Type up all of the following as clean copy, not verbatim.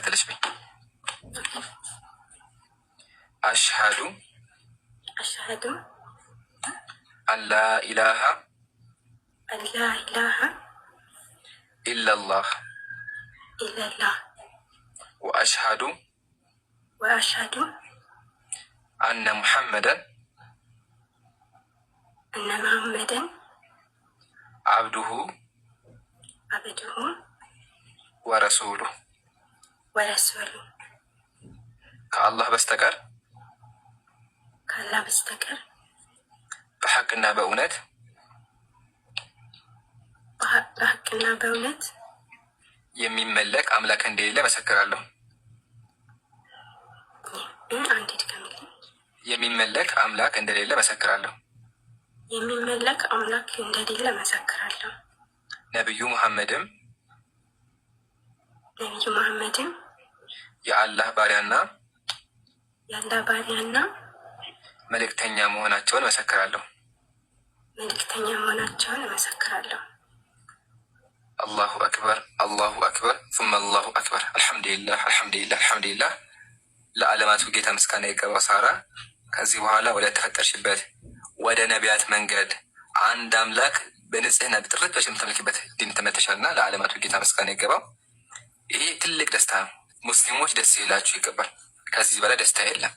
ተከተለሽ በይ። أشهد أشهد أن لا إله أن لا إله إلا الله إلا الله وأشهد وأشهد أن محمدا أن محمدا عبده عبده ورسوله ورسوله። ከአላህ በስተቀር ከአላህ በስተቀር በሐቅና በእውነት በሐቅና በእውነት የሚመለክ አምላክ እንደሌለ መሰክራለሁ። አንዴ ድገምልኝ። የሚመለክ አምላክ እንደሌለ መሰክራለሁ። የሚመለክ አምላክ እንደሌለ መሰክራለሁ። ነቢዩ መሐመድም ነቢዩ መሐመድም የአላህ ባሪያና የአላህ ባሪያና መልእክተኛ መሆናቸውን መሰክራለሁ። መልእክተኛ መሆናቸውን እመሰክራለሁ። الله أكبر፣ الله أكبر፣ ثم الله أكبر። አልሐምዱሊላህ፣ አልሐምዱሊላህ፣ አልሐምዱሊላህ። ለዓለማቱ ጌታ ምስጋና ይገባው። ሳራ፣ ከዚህ በኋላ ወደ ተፈጠርሽበት ወደ ነቢያት መንገድ፣ አንድ አምላክ በንጽህና በጥርት በሽ የምታመልክበት ዲን ተመልሰሻልና ለዓለማቱ ጌታ ምስጋና ይገባው። ይሄ ትልቅ ደስታ ነው። ሙስሊሞች ደስ ይላችሁ ይገባል። ከዚህ በላይ ደስታ የለም።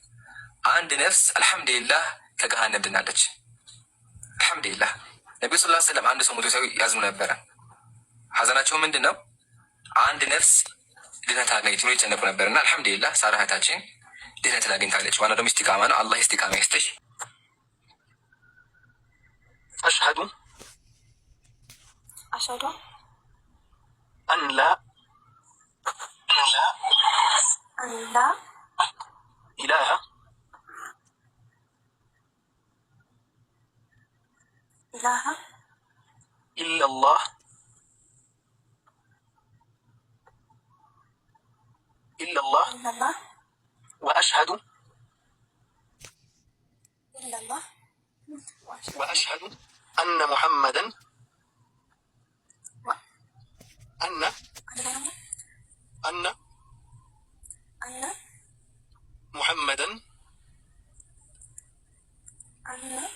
አንድ ነፍስ አልሐምዱሊላህ ከገሃነም ድናለች። አልሐምዱሊላህ። ነቢዩ ስ ሰለም አንድ ሰው ሞቶ ሲያዩ ያዝኑ ነበረ። ሀዘናቸው ምንድን ነው? አንድ ነፍስ ድነት አገኘች ብሎ ይጨነቁ ነበር። እና አልሐምዱሊላህ ሳራ እህታችን ድነትን አግኝታለች። ዋናው ደግሞ ኢስቲቃማ ነው። አላህ ኢስቲቃማ ይስጥሽ። أشهد أشهد أن لا أن لا إله إله إلا الله إلا الله إلا الله وأشهد إلا الله وأشهد أن محمدا أن أن أن محمدا أن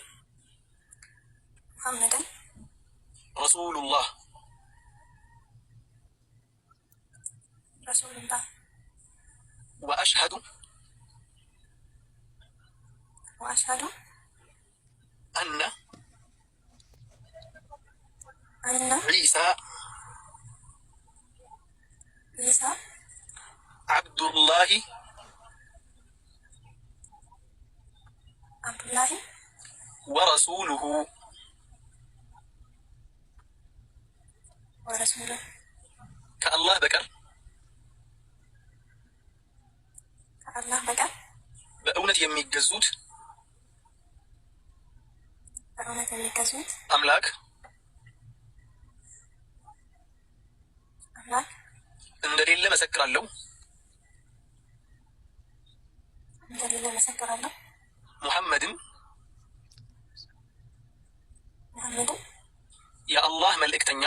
محمدا رسول الله። رسول الله። وأشهد وأشهد أن أن عيسى عيسى عبد الله عبد الله ورسوله። ورسوله። ከአላህ በቀር ከአላህ በቀር በእውነት የሚገዙት በእውነት የሚገዙት አምላክ አምላክ እንደሌለ መሰክራለሁ። እንደሌለ መሰክራለሁ። ሙሐመድም ሙሐመድም የአላህ መልእክተኛ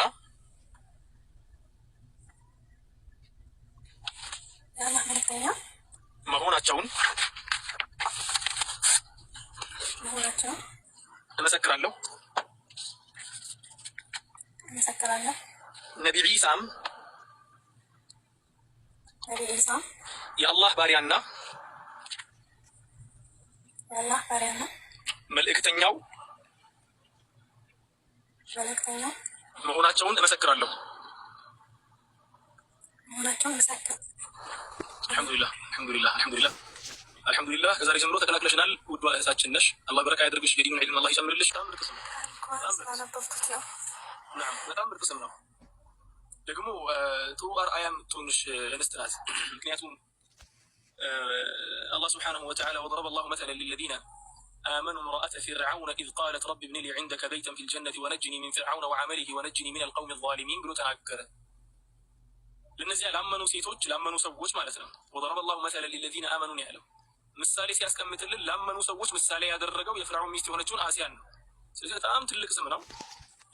የአላህ መልእክተኛ መሆናቸውን መሆናቸውን እመሰክራለሁ። እመሰክራለሁ። ነቢ ዒሳም ነቢ ዒሳም የአላህ ባሪያና የአላህ ባሪያና መልእክተኛው መልእክተኛው መሆናቸውን እመሰክራለሁ። መሆናቸውን እመሰክራለሁ። አልሐምዱሊላህ፣ አልሐምዱሊላህ፣ አልሐምዱሊላህ፣ አልሐምዱሊላህ። ከዛሬ ጀምሮ ተቀላቅለሽናል። ውዷ እህታችን ነሽ። አላህ በረካ ያድርግሽ። የዲኑን ዒልም አላህ ይጨምርልሽ። በጣም ምርጥ ስም ነው። ስላነበብኩት ነው። نعم፣ በጣም ምርጥ ስም ነው። ደግሞ ጥሩ አርአያ የምትሆንሽ እንስት ናት። ምክንያቱም አላህ سبحانه وتعالى وضرب الله مثلا للذين آمنوا امرأة فرعون إذ قالت رب ابن لي عندك بيتا في الجنة ونجني من فرعون وعمله ونجني من القوم الظالمين ብሎ ተናገረ። ለእነዚያ ላመኑ ሴቶች፣ ላመኑ ሰዎች ማለት ነው። وضرب الله مثلا للذين آمنوا ያለው ምሳሌ ሲያስቀምጥልን ላመኑ ሰዎች ምሳሌ ያደረገው የፍርዓውን ሚስት የሆነችውን አሲያን ነው። ስለዚህ በጣም ትልቅ ስም ነው።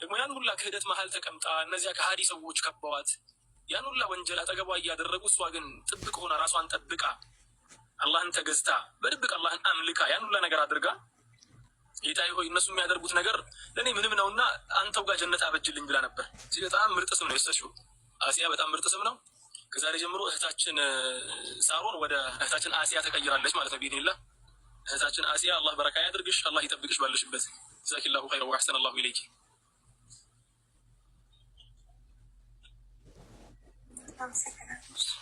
ደግሞ ያን ሁላ ክህደት መሀል ተቀምጣ እነዚያ ከሃዲ ሰዎች ከበዋት ያን ሁላ ወንጀል አጠገቧ እያደረጉ እሷ ግን ጥብቅ ሆና ራሷን ጠብቃ አላህን ተገዝታ በድብቅ አላህን አምልካ ያን ሁላ ነገር አድርጋ ጌታዬ ሆይ እነሱ የሚያደርጉት ነገር ለእኔ ምንም ነውና አንተው ጋር ጀነት አበጅልኝ ብላ ነበር። እዚህ በጣም ምርጥ ስም ነው የሰጠችው። አሲያ በጣም ምርጥ ስም ነው። ከዛሬ ጀምሮ እህታችን ሳሮን ወደ እህታችን አሲያ ተቀይራለች ማለት ነው። بإذن الله እህታችን አሲያ አላህ በረካ ያድርግሽ፣ አላህ ይጠብቅሽ ባለሽበት። جزاك الله خيرا وأحسن الله إليك። አመሰግናለሁ።